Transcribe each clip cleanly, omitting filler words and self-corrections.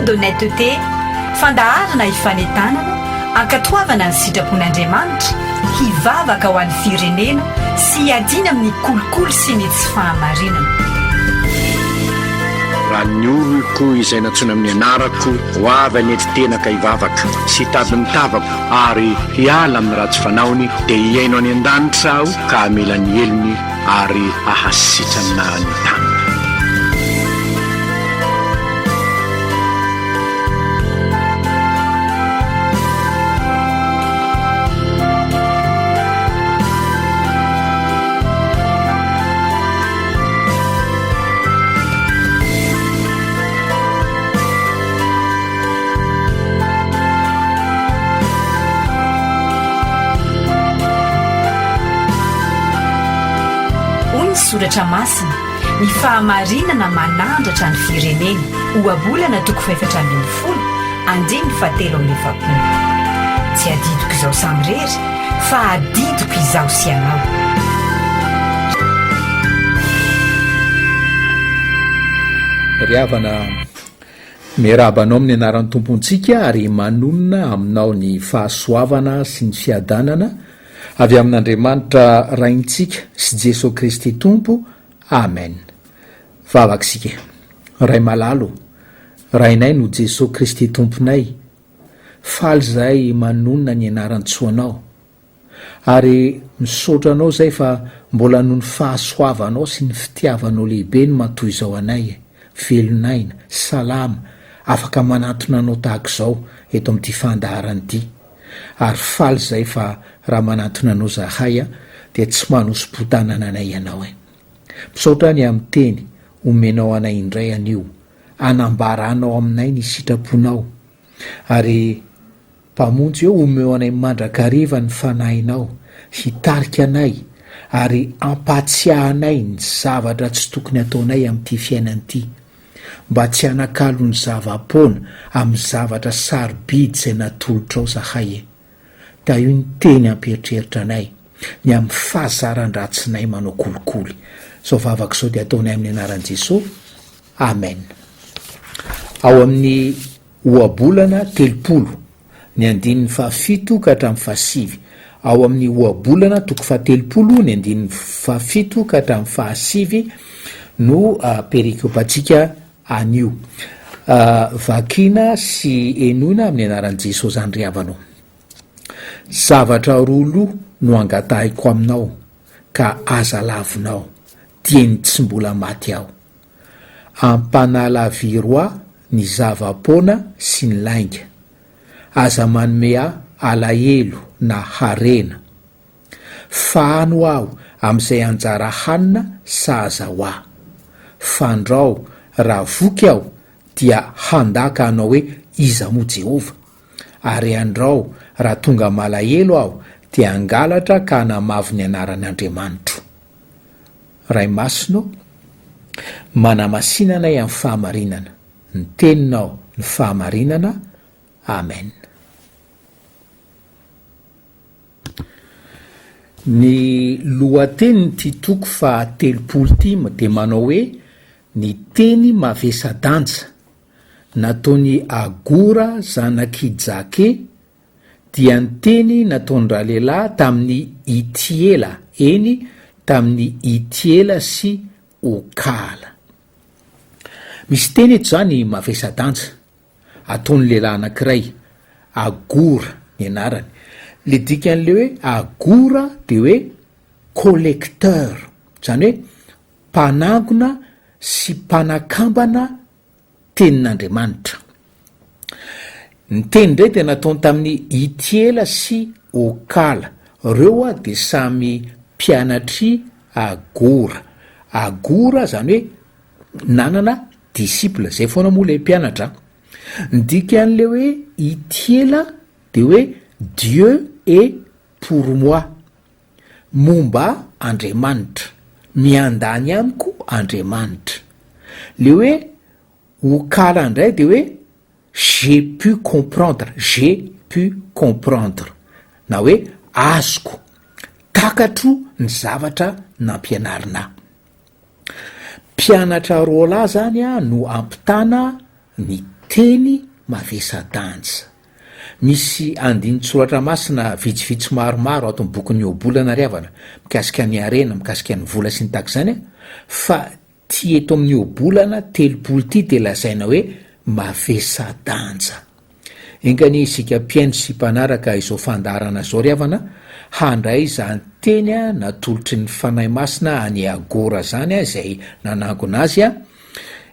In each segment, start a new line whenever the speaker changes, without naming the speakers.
d'honnêteté, fandaharana hifanentanana, hankatoavana ny sitrapon'Andriamanitra, hivavaka ho an'ny firenena sy hiadiana amin'ny kolikoly sy ny tsy fahamarinana.
Raha ny oloko izay nantsoina amin'ny anarako ho avy hanetry tena ka hivavaka sy hitady ny tavako ary hiala amin'ny ratsy fanaony, dia hihaino any an-danitra Aho ka hamela ny helony ary hahasitrana ny taniny.
Hoy ny Soratra Masina, Ny fahamarinana manandratra ny firenena. Ohabolana toko fahefatra ambin'ny folo, andininy fahatelo amby efapolo. Tsy adidiko izaho samirery, fa adidiko izaho sy ianao.
Ry havana, miarahaba anao amin'ny anaran'ny Tompontsika ary manonona aminao ny fahasoavana sy ny fiadanana avy amin'Andriamanitra Raintsika sy Jesoa Kristy Tompo. Amen. Vavaka isika. Ray malala ô, Rainay no Jesoa Kristy Tomponay, faly izahay manonona ny anaran-tsoanao. Ary misaotra anao izay fa mbola noho ny fahasoavanao sy ny fitiavanao lehibe no maha toy izao anay e, velon'aina, salama, afaka manantona anao tahaka izao eto amin'ity fandaharana ity. Ary faly izahay fa raha manantona anao zahay a, dia tsy manosi-botanana anay ianao e. Misaotra ny amin'ny teny omenao anay indray anio, anambaranao aminay ny sitraponao. Ary Mpamonjy ô omeo anay mandrakariva ny Fanahinao hitarika anay ary ampahatsiahy anay ny zavatra tsy tokony ataonay amin'ity fiainana ity mba tsy hanakalo ny zava-poana amin'ny zavatra sarobidy izay natolotrao zahay e. Tahio ny teny hampieritreritra anay ny amin'ny fahazaran-dratsinay manao kolikoly. Izao vavaka izao dia ataonay amin'ny anaran'i Jesoa. Amen. Ao amin'ny Ohabolana 30, ny andininy fahafito ka hatramin'ny fahasivy. Ao amin'ny Ohabolana toko faha-telopolo, ny andininy fahafito ka hatramin'ny fahasivy no perikopantsika anio. Vakina sy henoina amin'ny anaran'i Jesosy Andriavanao. Zavatra roa loha no angatahiko aminao, ka aza lavinao, dieny tsy mbola maty aho. Ampanalaviro ahy ny zava-poana sy ny lainga. Aza manome ahy alahelo na harena. Fahano aho amin'izay anjara hanina sahaza ho ahy. Fandrao raha voky aho dia handà ka hanao hoe, Iza moa Jehovah? Ary andrao raha tonga malahelo aho dia hangalatra ka hanamavo ny anaran'Andriamanitro. Ray Masina ô, manamasina anay amin'ny fahamarinana, ny Teninao ny fahamarinana, Amen. Ny lohatenin'ity toko faha 30 ity dia manao hoe Ny teny mavesa-danja nataon'i Agora zanak'i Jake dia ny teny nataon-dralehilahy tamin'i Itiela, eny, tamin'i Itiela sy Okala. Misy teny eto izany mavesa-danja, ataon'ny lehilahy anankiray, Agora ny anarany. Le dikan'le hoe Agora dia hoe collecteur, izany hoe mpanangona sy mpanakambana Tenin'Andriamanitra. Ny teny indray dia nataony tamin'i Itiela sy Okala. Ireo dia samy mpianatr'i Agora. Agora izany hoe nanana disciple, izay foana moa ilay mpianatra. Ny dikan'ilay hoe Itiela dia hoe Dieu est pour moi, momba Andriamanitra, miandany amiko Andriamanitra. Le hoe Okala indray dia hoe j'ai pu comprendre, j'ai pu comprendre, na hoe azoko, takatro ny zavatra nampianarina ahy. Mpianatra roalahy zany no ampitana ny. Teny mavesa-danja. Misy andinin-tsoratra masina vitsivitsy maromaro ato amin'ny bokin'ny Ohabolana ry havana, mikasika ny harena, mikasika ny vola sy ny tahaka izany, fa ity eto amin'ny Ohabolana 30 ity dia lazaina hoe mavesa-danja. Enga anie isika mpihaino sy mpanaraka izao fandaharana izao ry havana, handray izany teny natolotry ny Fanahy Masina an'i Agora izany izay nanangona azy,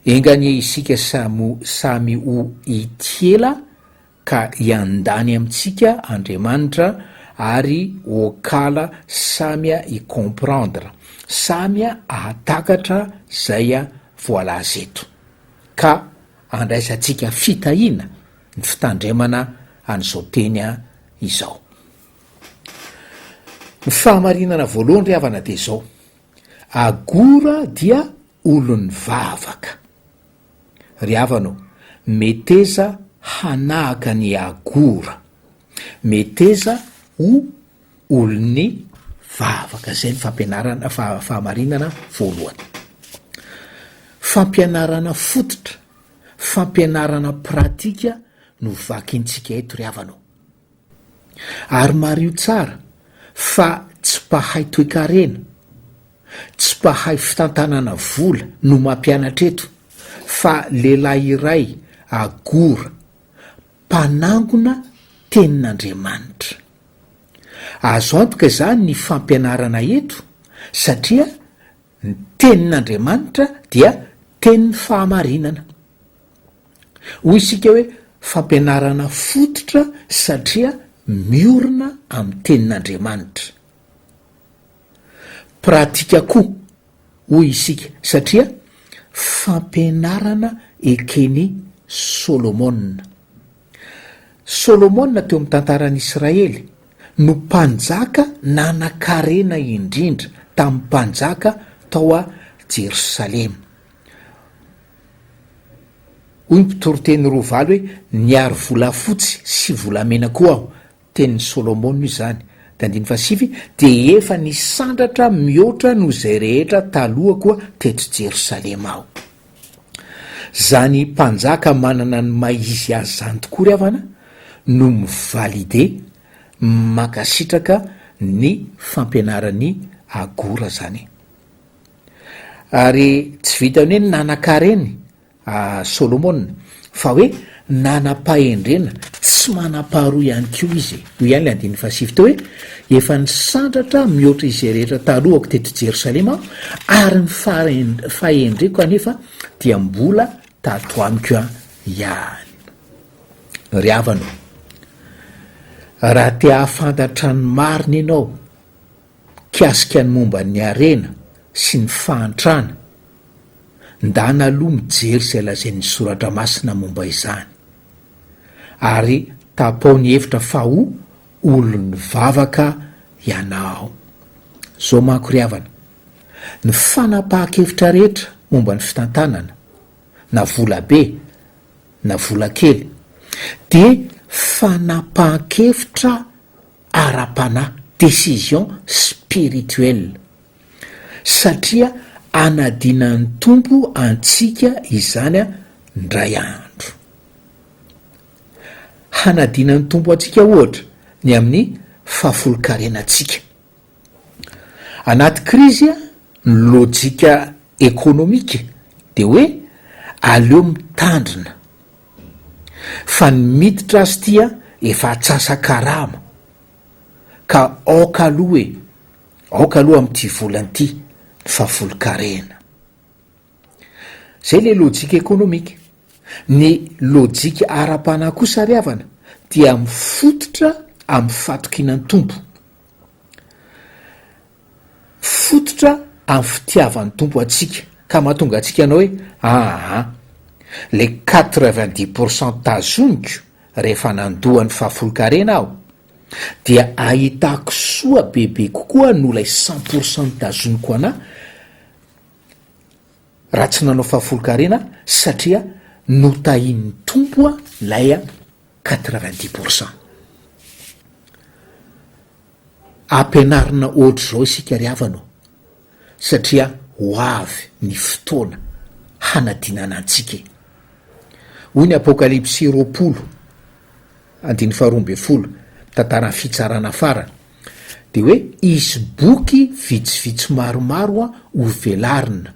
enga anie isika samy ho itiela ka hiandany amintsika Andriamanitra ary okala samy hi-comprendre, samy hahatakatra izay voalaza eto. Ka andraisantsika fitahiana ny fitandremana an'izao teny izao. Ny fahamarinana voalohany ry havana dia izao, Agora dia olon'ny vavaka. Ry havana ô, meteza hanahaka an'i Agora. Meteza ho olon'ny vavaka. Izay ny fampianarana, fahamarinana voalohany. Fampianarana fototra, fampianarana pratika no vakintsika eto ry havana ô. Ary mariho tsara fa tsy mpahay toekarena, tsy mpahay fitantanana vola no mampianatra eto fa lehilahy iray agora, mpanangona tenin'Andriamanitra. Azo antoka izany ny fampianarana eto satria ny tenin'Andriamanitra dia tenin'ny fahamarinana. Hoy isika hoe fampianarana fototra satria miorina amin'ny tenin'Andriamanitra. Pratika koa hoy isika satria fampianarana eken'i Solomona. Solomona teo amin'ny tantaran'i Israely no mpanjaka nanan-karena indrindra tamin'ny mpanjaka tao a Jerosalema. Hoy ny mpitoriteny roavalo hoe, Niary volafotsy sy volamena koa aho, Tenin'i Solomona io izany. Dia andininy fahasivy, Dia efa nisandratra mihoatra noho izay rehetra taloha koa teto Jerosalema aho. Izany mpanjaka manana ny maha izy azy izany tokoa ry havana no mi-valider, mankasitraka ny fampianaran'i Agora izany e. Ary tsy vitan'ny hoe nanan-karena Solomona, fa hoe nanam-pahendrena tsy manam-paharoa ihany koa izy. Hoy ihany ilay andininy fahasivy teo hoe, Efa nisandratra mihoatra izay rehetra talohako teto Jerosalema aho, ary ny fahendreko anefa dia mbola tato amiko ihany. Ry havana ô, raha te hahafantatra ny marina ianao mikasika ny momba ny harena sy ny fahantrana, Ndana aloha mijery izay lazain'ny soratra masina momba izany. Ary tapao ny hevitra fa ho olon'ny vavaka ianao. Zao manko ry havana, ny fanapahan-kevitra rehetra momba ny fitantanana, na vola be na vola kely, dia fanapahan-kevitra ara-panahy, décision spirituelle. Satria anadinan'ny Tompo antsika izany ndray andro. Hanadinan'ny Tompo antsika ohatra ny amin'ny fahafolonkarenantsika. Anaty krizy ny lojika ekonomika dia hoe aleo mitandrina fa ny miditra azy ity efa atsasa-karama ka aoka aloha e! Aoka aloha amin'ity volana ity ny fahafolonkarena. Zay le lojika ekonomika. Ny lojika ara-panahy kosa ry havana dia mifototra amin'ny fatokiana ny Tompo. Mifototra amin'ny fitiavan'ny Tompo antsika ka mahatonga antsika hanao hoe aa le quatre-vingt-dix pour cent tazoniko rehefa nandoa ny fahafolonkarena aho dia ahitako soa bebe kokoa noho ilay cent pour cent notazoniko anah raha tsy nanao fahafolonkarena satria notahian'ny Tompo aho ilay quatre-vingt-dix pour cent. Ampianarina ohatr'izao isika ry havana ô, satria ho avy ny fotoana hanadinana antsika e. Hoy ny Apokalypsy 20, andininy faharoa ambinifolo, mitantara ny fitsarana farany, dia hoe hisy boky vitsivitsy maromaro hovelarina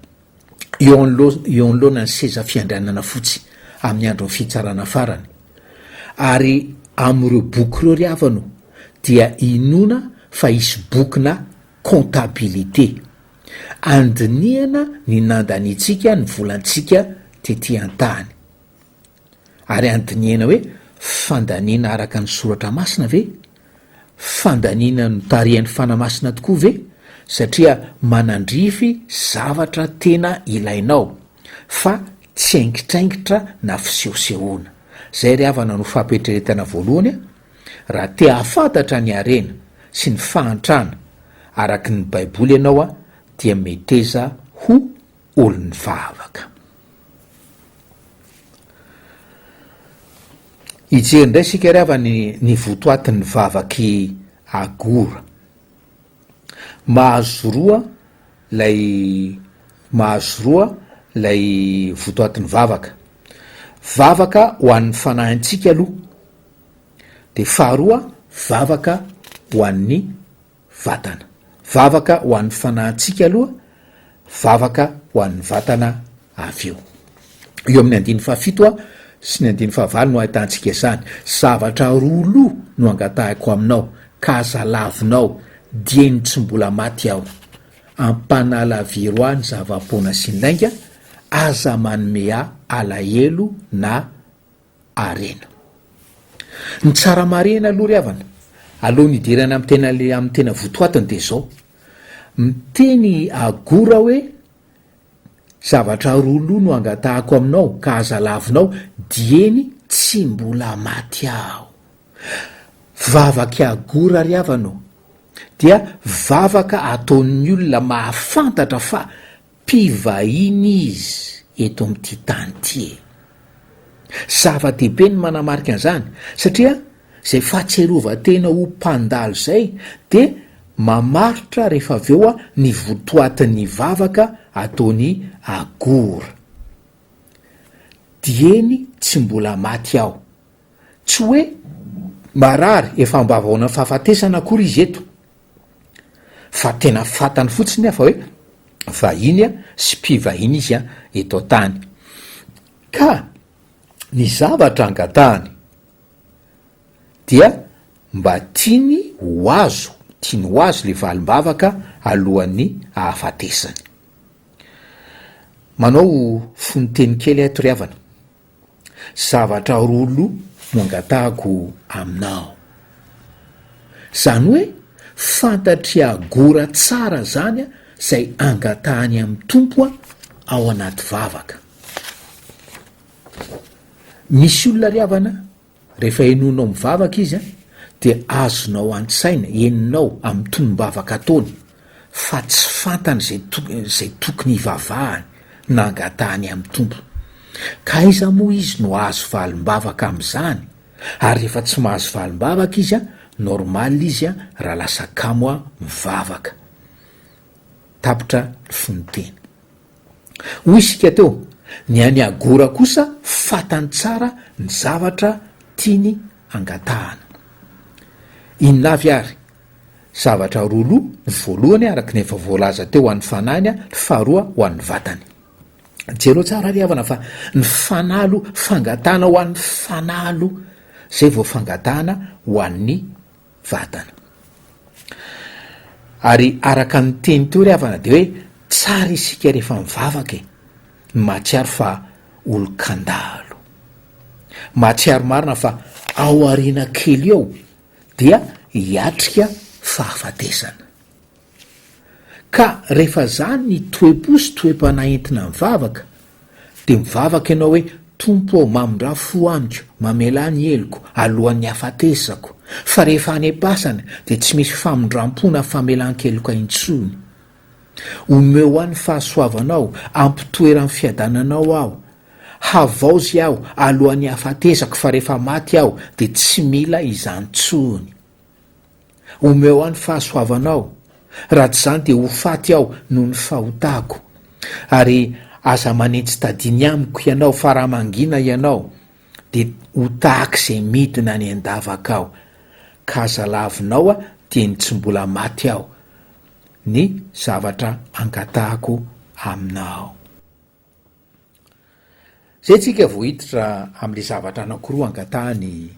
eo anoloa eo anoloana ny seza fiandrianana fotsy amin'ny andron'ny fitsarana farany. Ary amin'ireo boky ireo ry havana o, dia inoana fa hisy bokina comptabilité, andinihana ny nandaniantsika ny volantsika tety an-tany. Ary andinihana hoe fandaniana araka ny soratra masina ve? Fandaniana notarihan'ny Fanahy Masina tokoa ve? Satria manandrify zavatra tena ilainao, fa tsy aingitraingitra na fisehosehoana. Zay ry havana no fampieritreretana voalohany a! Raha te hahafantatra ny harena sy ny fahantrana araky ny baiboly ianao a dia meteza ho olon'ny vavaka. Hijery indray isika ry havana ny votoatin'ny vavak'i Agora. Mahazo roa ilay mahazo roa ilay votoatin'ny vavaka. Vavaka ho an'ny fanahintsika aloha, dia faharoa vavaka ho an'ny vatana. Vavaka ho an'ny fanahintsika aloha, vavaka ho an'ny vatana avy eo. Eo amin'ny andininy fahafito sy ny andininy fahavalo no ahitantsika izany. Zavatra roa loha no angatahiko aminao, ka aza lavinao, dieny tsy mbola maty aho. Ampanalaviro ahy ny zava-poana sy ny lainga, aza manome ahy alahelo na harena. Ny tsara marihina aloha ry havana, alohan'ny hidirana amin'ny tena amin'ny tena votoatiny dia izao, miteny i Agora hoe, zavatra roa loha no angatahako aminao ka aza lavinao dieny tsy mbola maty aho. Vavak'i Agora ry havana ô, dia vavaka ataon'ny olona mahafantatra fa Mpivahiny izy eto amin'ity tany ity e! Zava-dehibe ny manamarika an'izany satria izay fahatsiarovan-tena ho mpandalo izay dia mamaritra rehefa avy eo ny votoatin'ny vavaka ataon'i Agora. Dieny tsy mbola maty aho. Tsy hoe marary efa ambavahoanan'ny fahafatesana akory izy eto. Fa tena fantany fotsiny fa hoe vahiny sy mpivahiny izy eto an-tany. Ka ny zavatra angatahany dia mba tiany ho azo, tiany ho azo le valim-bavaka alohan'ny ahafatesany. Manao fononteny kely ato ry havana. Zavatra roa loha no angatahako aminao. Zany hoe fantatr'i Agora tsara zany zay angatahany amin'ny Tompo ao anaty vavaka. Misy olona ry havana Rehefa henoinao mivavaka izy dia azonao an-tsaina, henonao amin'ny tonom-bavaka ataony fa tsy fantany izay izay tokony hivavahany na angatahany amin'ny Tompo. Ka aiza moa izy no hahazo valim-bavaka amin'izany? Ary rehefa tsy mahazo valim-bavaka izy, normal izy raha lasa kamo mivavaka. Tapitra ny fonon-teny. Hoy isika teo, ny an'i Agora kosa fantany tsara ny zavatra tiany angatahana. Inona avy ary? Zavatra roa loha, ny voalohany araka ny efa voalaza teo ho an'ny fanahiny, ny faharoa ho an'ny vatany. Jereo tsara ry havana fa ny fanahy aloha, fangatahana ho an'ny fanahy aloha, zay vao fangatahana ho an'ny vatana. Ary araka ny teny teo ry havana dia hoe tsara isika rehefa mivavaka e, ny mahatsiaro fa olon-kandalo. Mahatsiaro marina fa ao aoriana kely eo dia hiatrika fahafatesana. Ka rehefa zany ny toe-po sy toe-panahy entina mivavaka dia mivavaka ianao hoe Tompo ô mamindrà fo amiko, mamelà ny heloko alohan'ny hafatesako, fa rehefa any am-pasana dia tsy misy famindram-po na famelan-keloka intsony. Omeo ahy ny fahasoavanao, ampitoeran'ny fiadananao aho. Havaozy aho alohan'ny hafatesako fa rehefa maty aho dia tsy mila izany tsony. Omeo ahy ny fahasoavanao, raha tsy izany dia ho faty aho noho ny fahotako. Ary aza manenji-tadiny amiko ianao, fa raha mangina ianao. dia ho tahaka izay midina any an-davaka aho, ka aza lavinao aho dieny tsy mbola maty aho, ny zavatra angatahako aminao. Zay tsika vao hiditra amle zavatra anankiroa angatahany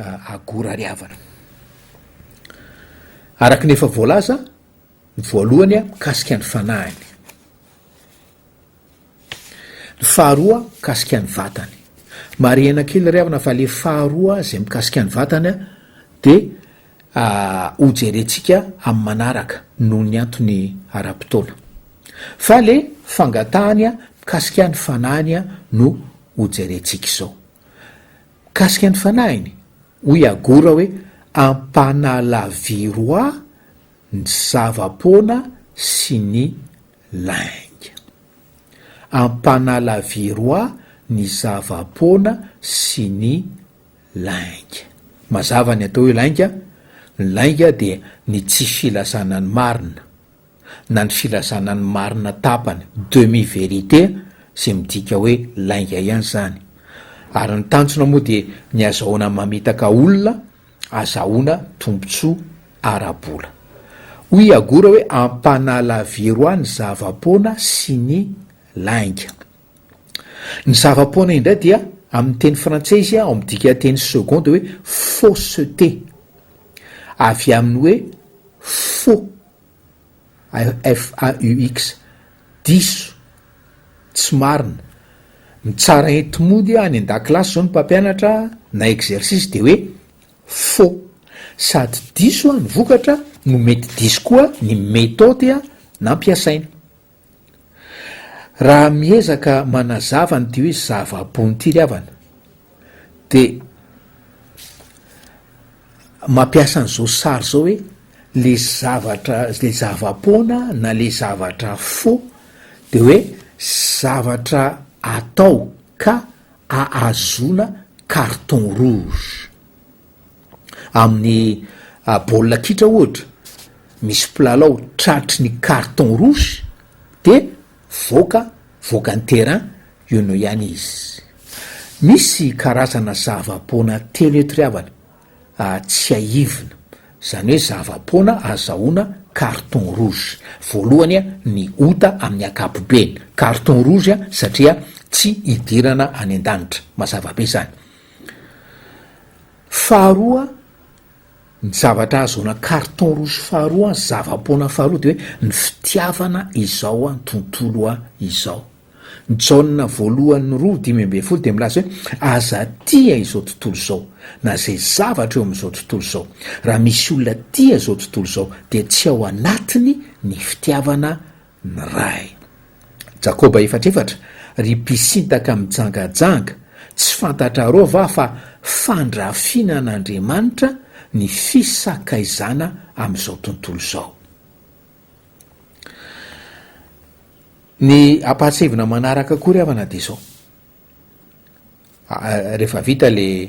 Agora ry havana. Araka ny efa voalaza, ny voalohany mikasika ny fanahiny. Ny faharoa mikasika ny vatany. Marihina kely ry havana fa le faharoa izay mikasika ny vatany dia hojerentsika amin'ny manaraka noho ny antony ara-potoana. Fa le fangatahany mikasika ny fanahiny no hojerentsika izao. Mikasika ny fanahiny, hoy Agora hoe ampanalaviro ahy ny zava-poana sy ny lainga. Ampanalaviro ahy ny zava-poana sy ny lainga. Mazava ny atao hoe lainga, ny lainga dia ny tsy filazana ny marina, na ny filazana ny marina tapany, demi vérité, izay midika hoe lainga ihany izany. Ary ny tanjona moa dia ny azahoana mamitaka olona, azahoana tombontsoa ara-bola. Hoy i Agora hoe ampanalaviro ahy ny zava-poana sy ny lainga. Ny zava-poana indray dia amin'ny teny frantsay izy ao amin'ny dikanteny second dia hoe fausseté, avy amin'ny hoe faux, F-A-U-X, diso, tsy marina. Mitsara enti-mody any an-dakilasy izao ny mpampianatra na exercice dia hoe faux. Sady diso ny vokatra no mety diso koa ny méthode nampiasaina. Raha miezaka manazava an'ity hoe zava-bony ity ry havana dia mampiasa an'izao sary izao hoe le zavatra le zava-poana na le zavatra faux dia hoe zavatra atao ka ahazoana carton rouge. Amin'ny baolina kitra ohatra, misy mpilalao tratry ny carton rouge de voaka voaka ny terrain eo no ihany izy. Misy karazana zava-poana telo eto ry havana, tsiahivina, izany hoe zava-poana azahoana carton rouge. Voalohany ny ota amin'ny ankapobeny, carton rouge satria tsy idirana any an-danitra, mazava be izany. Faharoa, ny zavatra ahazoana carton rouge faharoa, zava-poana faharoa dia hoe ny fitiavana izao tontolo izao. Ny Jaona voalohany roa 15 dia milaza hoe aza tia izao tontolo izao na izay zavatra eo amin'izao tontolo izao. Raha misy olona tia izao tontolo izao dia tsy ao anatiny ny fitiavana ny Ray. Jakoba efatra efatra, Ry mpisintaka mijangajanga, tsy fantatrareo va fa fandrafiana an'Andriamanitra ny fisakaizana amin'izao tontolo izao? Ny ampahatsiahivina manaraka koa ry havana dia izao, rehefa vita le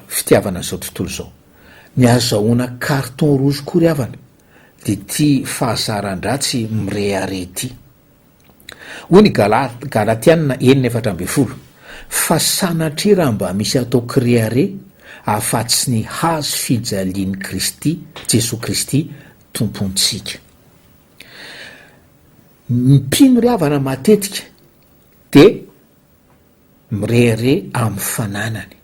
fitiavana an'izao tontolo izao, ny azahoana carton rouge koa ry havana dia ity fahazaran-dratsy mirehareha ity. Hoy ny Galatiana enina 14, Fa sanatria raha mba misy atao kirehareha afa-tsy ny hazo fijalian'i Kristy, Jesoa Kristy Tompontsika. Ny mpino ry havana matetika dia Mirehareha amin'ny fananany.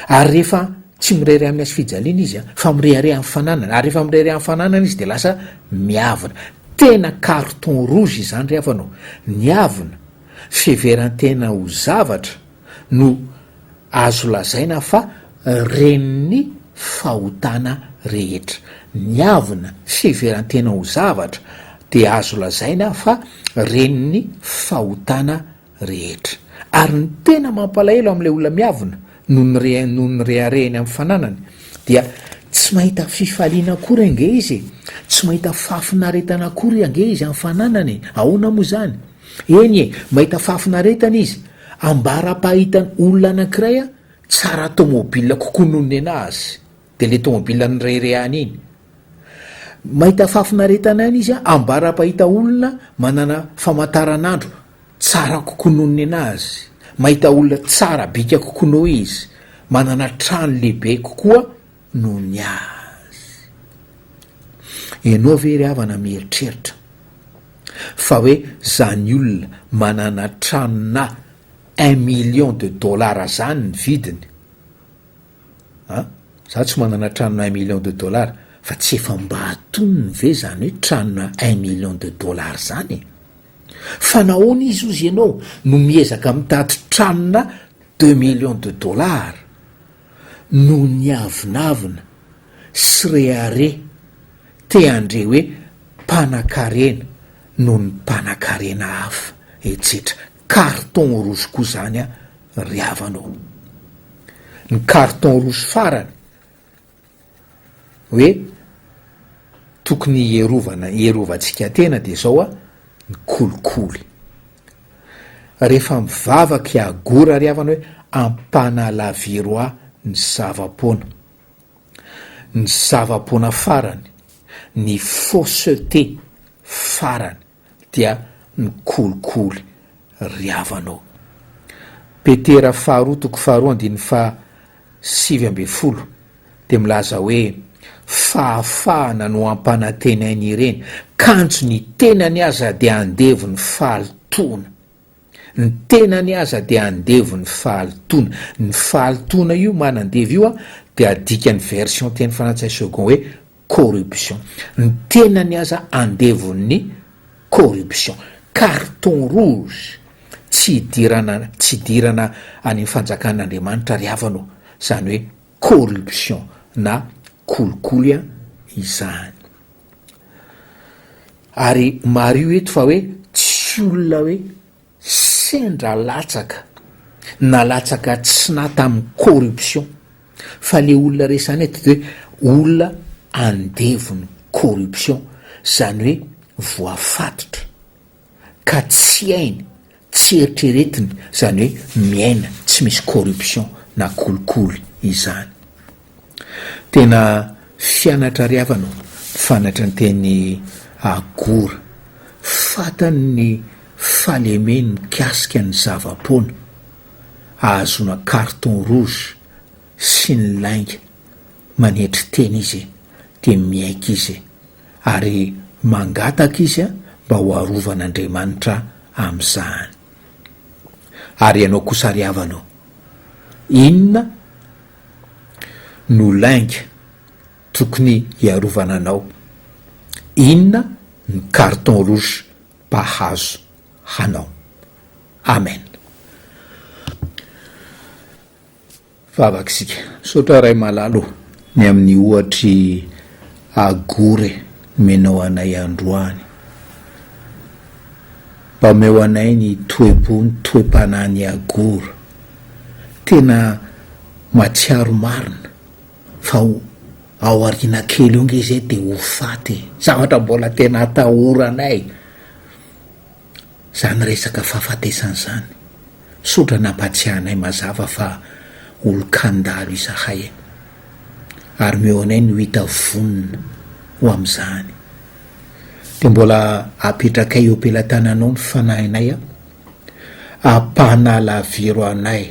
Ary rehefa tsy mirehareha amin'ny hazofijaliana izy fa mirehareha amin'ny fananany, ary rehefa mirehareha amin'ny fananany izy dia lasa miavona. Tena carton rouge izany ry havana ô. Ny avona, fiheveran-tena ho zavatra no azo lazaina fa renin'ny fahotana rehetra. Ny avona, fiheveran-tena ho zavatra dia azo lazaina fa renin'ny fahotana rehetra. Ary ny tena mampalahelo amin'ilay olona miavona noho ny re noho ny reharehany amin'ny fananany dia tsy mahita fifaliana akory ange izy e! Tsy mahita fahafinaretana akory ange izy amin'ny fananany e! Ahoana moa izany? Eny e, mahita fahafinaretana izy ambara-pahitany olona anankiray tsara tomobile kokoa noho ny an'azy. Dia ilay tomobile nireharehany iny. Mahita fahafinaretana ihany izy ambara-pahita olona manana famantaranandro tsara kokoa noho ny an'azy. Mahita olona tsara bika kokoa noho izy, manana trano lehibe kokoa noho ny azy. Ianao ve ry havana mieritreritra fa hoe zany olona manana tranona un million de dollars zany ny vidiny? An! Za tsy manana tranona un million de dollars fa tsy efa mba atonony ve zany hoe tranona un million de dollars zany e? Fa nahoana izy ozy ianao no miezaka mitady tranona deux millions de dollars? Noho ny avonavona sy rehareha te handre hoe mpanakarena noho ny mpanakarena hafa etsetra. Carton rouge koa zany an ry havana ô. Ny carton rouge farany hoe tokony hierovana hierovantsika tena dia zao an, ny kolikoly. Rehefa mivavaka i Agora ry havana hoe ampanalaviro ahy ny zava-poana. Ny zava-poana farany, ny fausseté farany dia ny kolikoly ry havana ô. Petera faharoa toko faharoa andininy faha 19 dia milaza hoe fahafahana no ampanantenainy ireny kanjo ny tenany aza dia andevon'ny fahalotoana. Ny tenany aza dia andevon'ny fahalotoana. Ny fahalotoana io manandevo io dia adikan'ny version teny frantsay second hoe corruption. Ny tenany aza andevon'ny corruption. Carton rouge tsy idirana tsy idirana any amin'ny fanjakan'Andriamanitra ry havana ô. Izany hoe corruption na kolikoly izany. Ary mariho eto fa hoe tsy olona hoe sendra latsaka na latsaka tsy nahy tamin'ny corruption fa le olona resahina eto de hoe olona andevon'ny corruption, zany hoe voafatotra ka tsy hainy, tsy eritreretiny, zany hoe miaina tsy misy corruption na kolikoly izany. Tena fianatra ry havana ô, fanatry ny teny Agora, fantany ny fahalemeny mikasika ny zava-poana, ahazoana carton rouge sy ny lainga, manetry tena izy dia miaiky izy ary mangataka izy mba ho arovan'Andriamanitra amin'izany. Ary ianao kosa ry havana ô, inona no lainga tokony hiarovana anao? Inona ny carton rouge mpahazo hanao? Amen. Vavaka isika. Misaotra Ray malala o, ny amin'ny ohatr'i Agore nomenao anay androany. Mba omeo anay ny toe-po, ny toe-panahin'i Agora. Tena mahatsiaro marina fa ho ao aoriana kely eo nge izay dia ho faty e. Zavatra mbola tena atahoranay izany resaka fahafatesana izany. Misaotra nampatsiahy anay mazava fa olon-kandalo izahay e. Ary omeo anay ny ho hita vonona ho amin'izany. Dia mbola apetrakay eo am-pelatananao ny fanahinay a. Ampanalaviro anay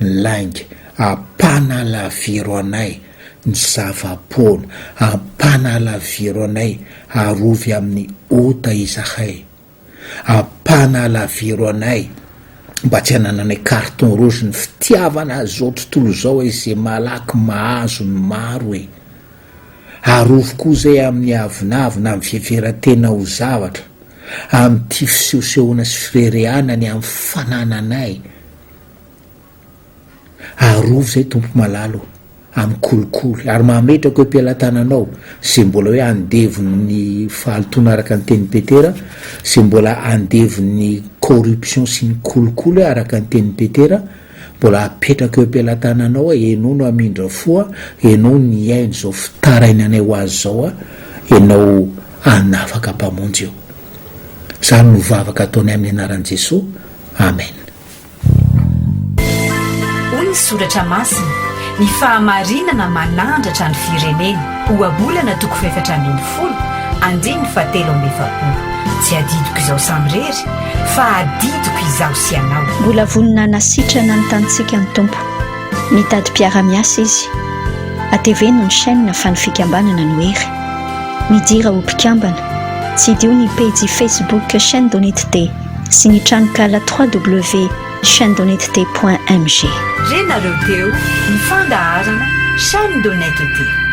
ny lainga, ampanalaviro anay ny zava-poana, ampanalaviro anay arovy amin'ny ota izahay. Ampanalaviro anay mba tsy hanananay carton rouge ny fitiavana zao tontolo izao e ze malaky mahazo ny maro e! Arovy koa zay amin'ny avonavona amin'ny fiheveran-tena ho zavatra, amin'ity fisehosehoana sy firerehana ny amin'ny fanananay. Arovy izay Tompo malala o, amin'ny kolikoly, ary mametraka eo am-pelatananao izay mbola hoe andevon'ny fahalotoana araka ny tenin'i Petera, izay mbola andevon'ny corruption sy ny kolikoly araka ny tenin'i Petera, mbola apetraka eo am-pelatananao aho, Ianao no hamindra fo aho, Ianao nihaino izao fitarainanay ho azy izao aho, Ianao hanafaka Mpamonjy eo. Izany no vavaka ataonay amin'ny anaran'i Jesoa. Amen.
Hoy ny Soratra Masina, Ny fahamarinana manandratra ny firenena. Ohabolana toko fahefatra ambin'ny folo, andininy fahatelo amby efapolo. Tsy adidiko izao samirery, fa adidiko izahay. izaho sy ianao.
Mbola vonona hanasitrana ny tanintsika ny Tompo. Mitady mpiara-miasa Izy. Ateveno ny chaîne fa ny fikambanana no hery. Midira ho mpikambana. Tsidiho ny pejy Facebook Chaîne d'Honnêteté sy ny tranonkala www.chaînedhonnêteté.mg.
Renareo teo ny fandaharana Chaîne d'Honnêteté.